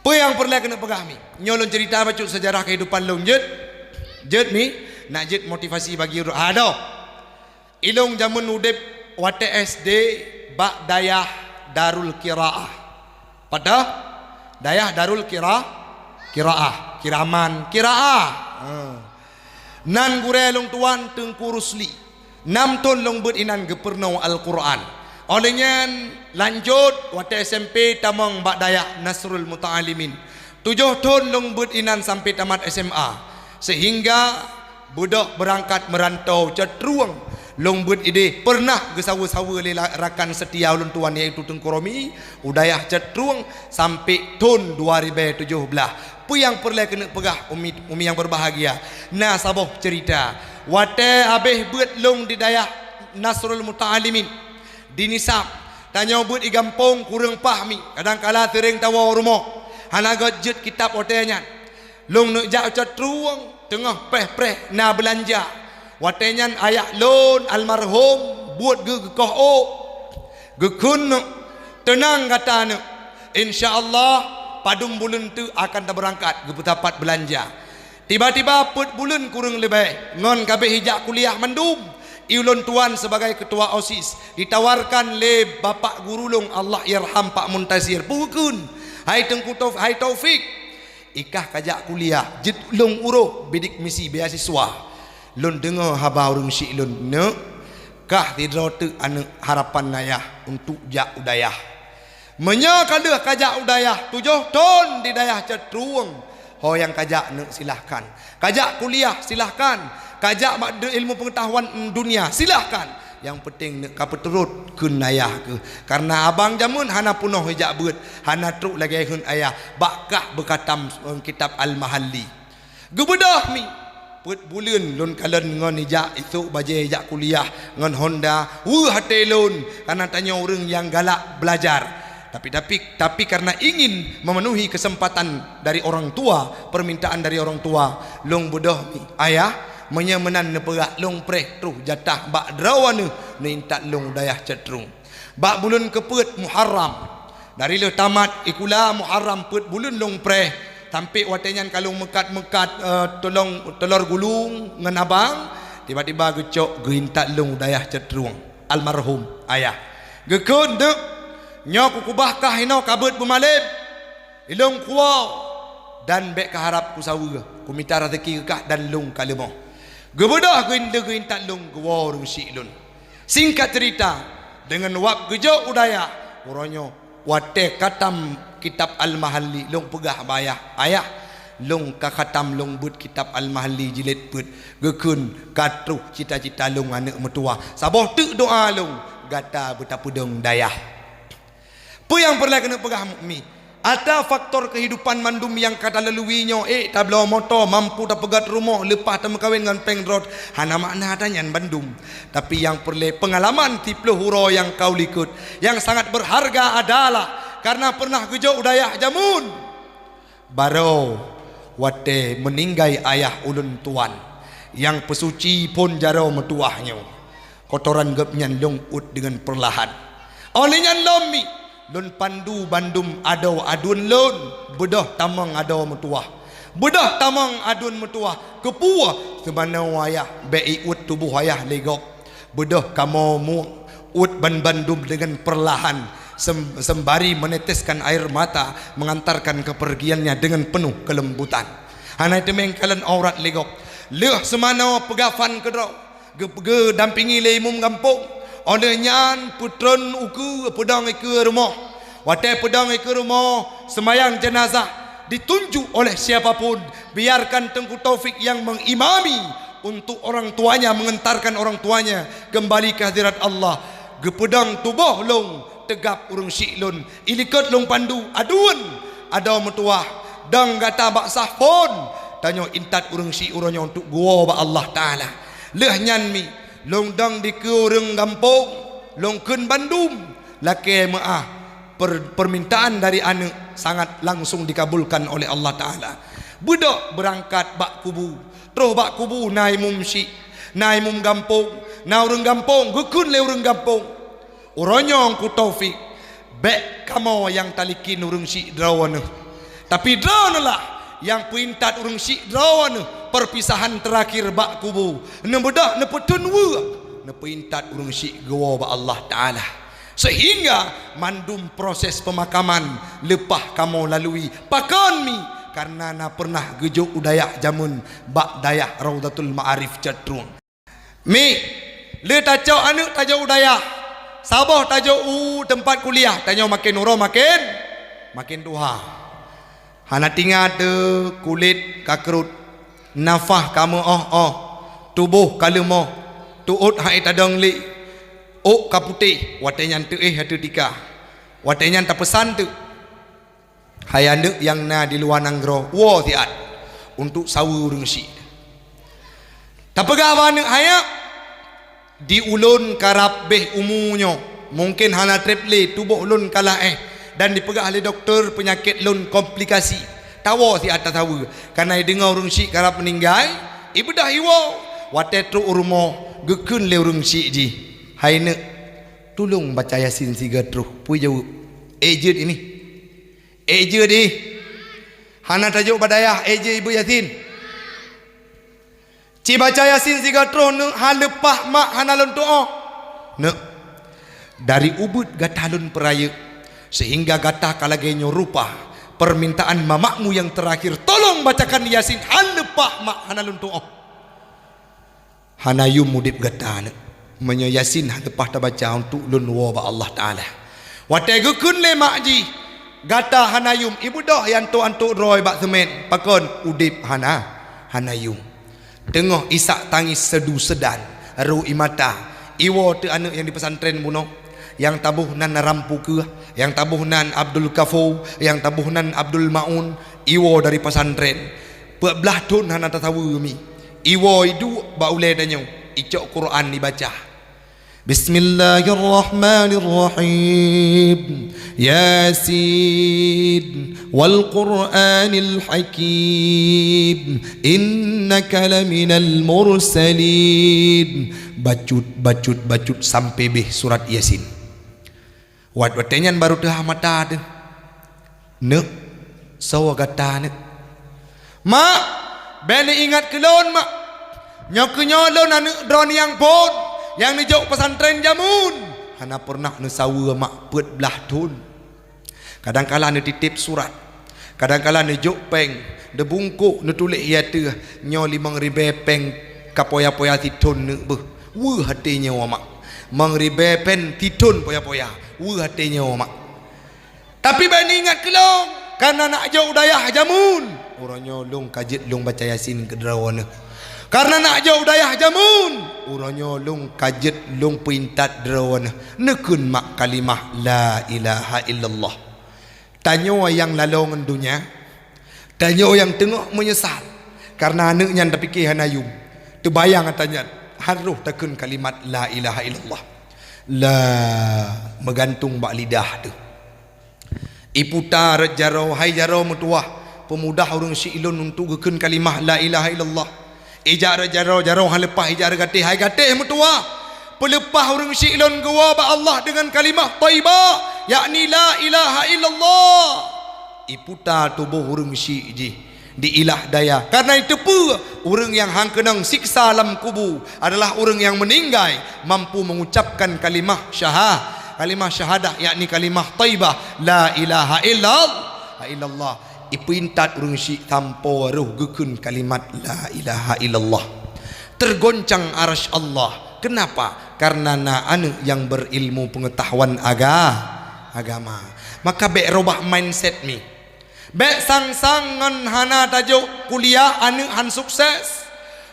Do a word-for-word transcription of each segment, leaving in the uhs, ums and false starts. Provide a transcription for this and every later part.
Peue nyang peureulée keuneuk peugah mi? Nyoe lôn ceurita bacut seujarah keuhidupan lôn jeuet. Jeuet mi, nak jeuet motivasi bagi ureuëng adoe. Ilôn jameun udeb watée S D bak dayah Darul Qiraah. Pada dayah Darul Qira-, Qiraah, Kiraman, Qiraah. Ha. Nan gurée lôn tuan Teungku Rusli. Nam thon lôn beuet inan geupeurunoe Al-Qur'an. Óh lheueh nyan lanjut watée S M P tamong bak dayah Nasrul Muta'alimin. Tujoh thon lôn beuet inan sampoe tamat S M A. Seuhingga beudôh beurangkat meuranto cot rueng. Lôn beuet ideh peureunah geusaweue-saweue lé la-, rakan seutia ulôn tuan, yaitu Teungku Romi, u dayah cot rueng sampoe thon dua ribée tujoh blaih. Peue nyang peureulée keuneuk peugah, umi, umi nyang beubahgia? Na saboh ceurita. Watée habéh beuet lôn di dayah Nasrul Muta'alimin, di Nisab, tanyoe beuet i gampông kureueng paih mi, kadang kala seuréng tawoe u rumoh, hana gét jeuet kitab watée nyan. Lôn neuk jak u cot rueng, teungoh preh-preh na beulanja. Watée nyan ayah lôn almarhum buet geu-, geukoh ôk. Geukheun neuk, "Teunang gata neuk. Insya Allah, padum buleuen teuk akan tabeurangkat geupeusapat beulanja." Tiba-tiba peuet buleuen kureueng leubeh ngon ka abéh ijak kuliah mandum. Ulôn tuan sibagai keutua OSIS, jitawarkan lé bapak guru lôn, Allahyarham, Pak Muntasir, peue geukheun, "Hai Teungku Tauf-, hai Taufik, ikah kajak kuliah, jeuet lôn uroe bidik misi beasiswa." Lôn deungoe haba ureuëng syiek lôn, "Neuk, kah sidroe teuk aneuëk harapan ayah untuk jak u dayah. Meunyoe ka lheueh kajak u dayah, tujoh thon di dayah cot rueng, ho nyang kajak neuk silahkan. Kajak kuliah silahkan, kajak bak de-, ilmu pengetahuan dunia silahkan. Nyang peunteng neuk ka peuturot kheun ayah keuh. Karena abang jameun hana peunoh ijak beuet, hana trok lagée kheun ayah, bak kah beukhatam, eh, kitab Al-Mahalli." Geubeudôh mi, peuet buleuen lôn kalon ngon ijak isôk bajée ijak kuliah ngon Honda, weueh até lôn, karena tanyoe ureuëng nyang galak beulajar. Tapi, tapi, tapi karena ingin memenuhi kesempatan dari orang tua, permintaan dari orang tua, lôn beudôh mi, "Ayah, meunyoe meunan neupeugah lôn preh troh jatah bak droeneuh neuintat lôn u dayah cot rueng." Bak buleuen keupeuet Muharram, dari lheueh tamat sikula Muharram peuet buleuen lôn preh, sampoe watée nyan ka lôn meukat-meukat, eh, tulông, tulor gulong ngon abang, tiba-tiba geucok geuintat lôn u dayah cot rueng, almarhum ayah. Geukheun, "Neuk, nyoe kukubah kah inoe ka beuet beumalem. Ilôn kuwoe dan bék kaharab kusaweue, kumita raseuki keu kah dan lôn ka leumoh." Geubeudôh geuin-, geuintat lôn geuwoe ureuëng syiek lôn. Singkat cerita, deungon wab geujok u dayah, uroe nyoe watée khatam kitab Al-Mahalli, lôn peugah bak ayah, "Ayah, lôn ka khatam lôn beuet kitab Al-Mahalli jilid peuet." Geukheun, "Ka troh cita-cita lôn aneuëk meutuwah. Saboh teuk doá lôn, gata beutapeudong dayah." Peue nyang peureulée keuneuk peugah mukmin? Ata faktor keuhidupan mandum nyang ka talalui nyoe, ék tabloe moto, mampu tapeugét rumoh, leupah tameukawen ngon péng droe, hana makna ata nyan bandum. Tapi nyang peureulée peungalaman siplôh uroe nyang ka u likot, nyang sangat beurharga adalah karena peureunah geujok u dayah jameun. Baroe watée meuninggai ayah ulôn tuan, nyang peusuci phon jaroe meutuwah nyoe, kotoran gobnyan lôn uet deungon peurlahan. Óh lheueh nyan lom mi, lôn pandu bandum adoe aduen lôn, beudôh tamong adoe meutuwah. Beudôh tamong aduen meutuwah, keupeue seumanoe ayah bék iuet tuboh ayah lé gob. Beudôh kamoe mu-, uet ban-, bandum deungon peurlahan, sem-, sembari meneteskan air mata, mengantarkan kepergiannya dengan penuh kelembutan. Hana teumé kalon aurat lé gob. Lheueh seumanoe peugafan keudroe, geu-, geudampingi lé imum gampông. Óh lheueh nyan peutreun ukeue peudong ikeue rumoh. Watée peudong ikeue rumoh, seumayang jenazah ditunjuk oleh siapa pun, biarkan Teungku Taufik nyang mengimami untuk orang tuanya, mengantarkan orang tuanya kembali ke hadirat Allah. Geupeudong tuboh lôn teugab ureuëng syiek lôn, ilikot lôn pandu aduen adoe meutuwah, dong gata bak sah phon, tanyoe intat ureuëng syiek uroe nyoe untuk geuwoe bak Allah Taala. Lheueh nyan mi, lôn dong dikeue ureuëng gampông, lôn kheun bandum, lakée meuáh, per-, permintaan dari aneuëk sangat langsung dikabulkan oleh Allah Taala. Beudôh beurangkat bak kubu, troh bak kubu na imum syiek, na imum gampông, na ureuëng gampông, geukheun lé ureuëng gampông, "Uroe nyoe Teungku Taufik, bék kamoe nyang talikin ureuëng syiek droeneuh. Tapi droeneuh lah nyang peuintat ureuëng syiek droeneuh perpisahan terakhir bak kubu. Neubeudôh neupeutheun weuek, neupeuintat ureuëng syiek geuwoe bak Allah Taala. Sehingga mandum proses pemakaman leupah kamoe lalui. Pakon mi? Karena na pernah geujok u dayah jameun bak dayah Raudhatul Ma'arif Cotrueng. Mi, le tacok aneuëk tajok u dayah, saboh tajok u teumpat kuliah, tanyoe maken uroe maken, maken tuha. Hana tingat teuh kulét ka krot, nafah ka meu-oh-oh, tuboh ka leumoh, teuôt hai tadong lé, ôk ka putéh, watée nyan teuéh ateueh tika. Watée nyan tapeusan teuk, hai aneuëk nyang na di luwa nanggroe, woe siat untuk saweue ureuëng syiek. Tapeugah bak aneuëk, "Hai nyak, di ulôn karab béh umu nyoe, mungken hana treb lé, tuboh lôn ka laéh, dan dipeugah lé dokto peunyakét lôn komplikasi. Tawoe siat tasaweue, kareuna ideungoe ureuëng syiek karab meuninggai, ibeudôh iwoe." Watée trok u rumoh, geukheun lé ureuëng syiek jih, "Hai neuk, tulông baca Yasin sigoe troh." Peue jaweueb? "Ék jeuet ini. Ék jeuet ih. Hana tajok bak dayah, ék jeuet ibu Yasin." Ci baca Yasin sigoe troh neuk, "Hana leupah mak, hana lôn tuoh." "Neuk, dari ubeuet gata lôn peurayeuk, sehingga gata ka lagée nyoe rupa permintaan mamakmu yang terakhir, tolong bacakan Yasin, hana leupah mak, hana lôn tuoh." "Hana yum udeb gata neuk, meunyoe Yasin hana leupah tabaca untuk lôn woe bak Allah Taala." Watée geukheun lé mak jih, "Gata hana yum," ibeudôh antok-antok droe bak seumén, pakon udeb hana, hana yum. Teungoh isak tangis seudu seudan, ro ie mata, iwoe teuk aneuëk nyang di pesantren bunoe, nyang taboh nan Rampukeue, nyang taboh nan Abdul Kafo, nyang taboh nan Abdul Maun, iwoe dari pesantren. Peuet blaih thon hana tasaweue mi. Iwoe iduek bak ulée tanyoe, icok Quran ibaca. "Bismillahirrahmanirrahim. Yasin wal Qur'anil hakim. Innaka laminal mursalin." Bacut, bacut, bacut sampai béh surat Yasin. Wat watée nyan barô teuhah mata teuh. "Neuk, soe gata neuk?" "Mak, bék neuingat keu lôn mak. Nyoe keuh nyoe lôn aneuëk droeneuh nyang phon, nyang neujok pesantren jameun." Hana pernah neusaweue mak peuet blaih thon. Kadang kala neutiteb surat, kadang kala neujok péng, neubungkôk, neutuléh ie ateueh, "Nyoe limong ribée péng ka poya-poya sithon neuk beuh." "Weueh até nyoe mak. Limong ribée péng sithon poya-poya. Weueh até nyoe mak. Tapi bék neuingat keu lôn, kareuna neujok u dayah jameun." "Uroe nyoe lôn ka jeuet lôn baca Yasin keu droeneuh. Kareuna neujok u dayah jameun." "Uroe nyoe lôn ka jeuet lôn peuintat droeneuh." Neukheun mak kalimah la ilaha illallah. Tanyoe nyang lalo ngon donya, tanyoe nyang teungoh meunyeusal kareuna aneuëk nyan tapike hana yum, teubayang ata nyan, harôh takheun kalimat la ilaha illallah. La, meugantung bak lidah teuh. Iputa rot jaroe, "Hai jaroe meutuwah, peumudah ureuëng syiek lôn untuk geukheun kalimah la ilaha illallah." Ijak rot jaroe, jaroe hana leupah, ijak rot gatéh, "Hai gatéh meutuwah, peuleupah ureuëng syiek lôn geuwoe bak Allah deungon kalimah thaibah, yakni la ilaha illallah." Iputa tuboh ureuëng syiek jih di ilah daya. Kareuna iteupeue ureuëng nyang han keunong siksa lam kubu adalah ureuëng nyang meuninggai mampu mengucapkan kalimah syaha-, kalimah syahadah, yakni kalimah thaibah, la ilaha illallah, illallah. Ipeuintat ureuëng syiek sampoe roh geukheun kalimat la ilaha illallah. Teugoncang arasy Allah. Keunapa? Kareuna na aneuëk nyang beurilmu peungeutahuan aga-, agama. Maka bék robah mindset mi. Bék sang-sang ngon hana tajok kuliah aneuëk han sukses.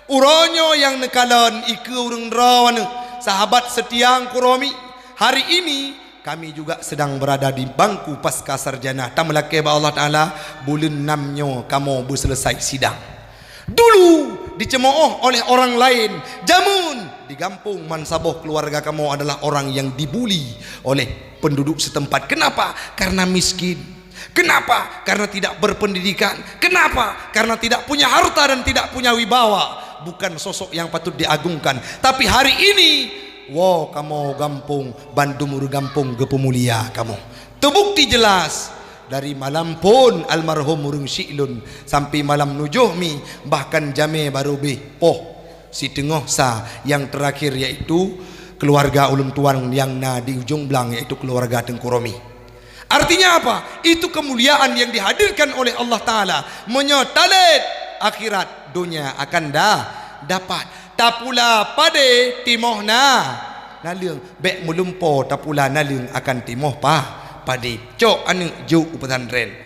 Uroe nyoe nyang neukalon ikeue ureuëng droeneuh, sahabat seutia Teungku Romi. Hari ini kami juga sedang berada di bangku pasca sarjana. Tameulakée bak Allah Taala, buleuen nam nyoe kamoe beuseuleusai sidang. Dulu dicemooh oleh orang lain, jameun di gampông man saboh keuluwarga kamoe adalah orang nyang dibuli oleh penduduk setempat. Kenapa? Karena miskin. Kenapa? Karena tidak berpendidikan. Kenapa? Karena tidak punya harta dan tidak punya wibawa. Bukan sosok yang patut diagungkan. Tapi hari ini, woe kamoe gampông, bandum ureuëng gampông geupeumulia kamoe. Teubukti jelas, Dari malam phon almarhum ureuëng syiek lôn sampai malam nujoh mi, bahkan jamé barô béh poh siteungoh sa nyang teurakhir, yaitu keuluwarga ulôn tuan nyang na di ujong blang, yaitu keuluwarga Teungku Romi. Artinya apa? Itu kemuliaan yang dihadirkan oleh Allah Taala. Meunyoe talét akhirat, donya akan da dapat. Tapula padé timoh na naleueng, bék meulumpo tapula naleueng akan timoh pa padé. Cok aneuëk jok u pesantren.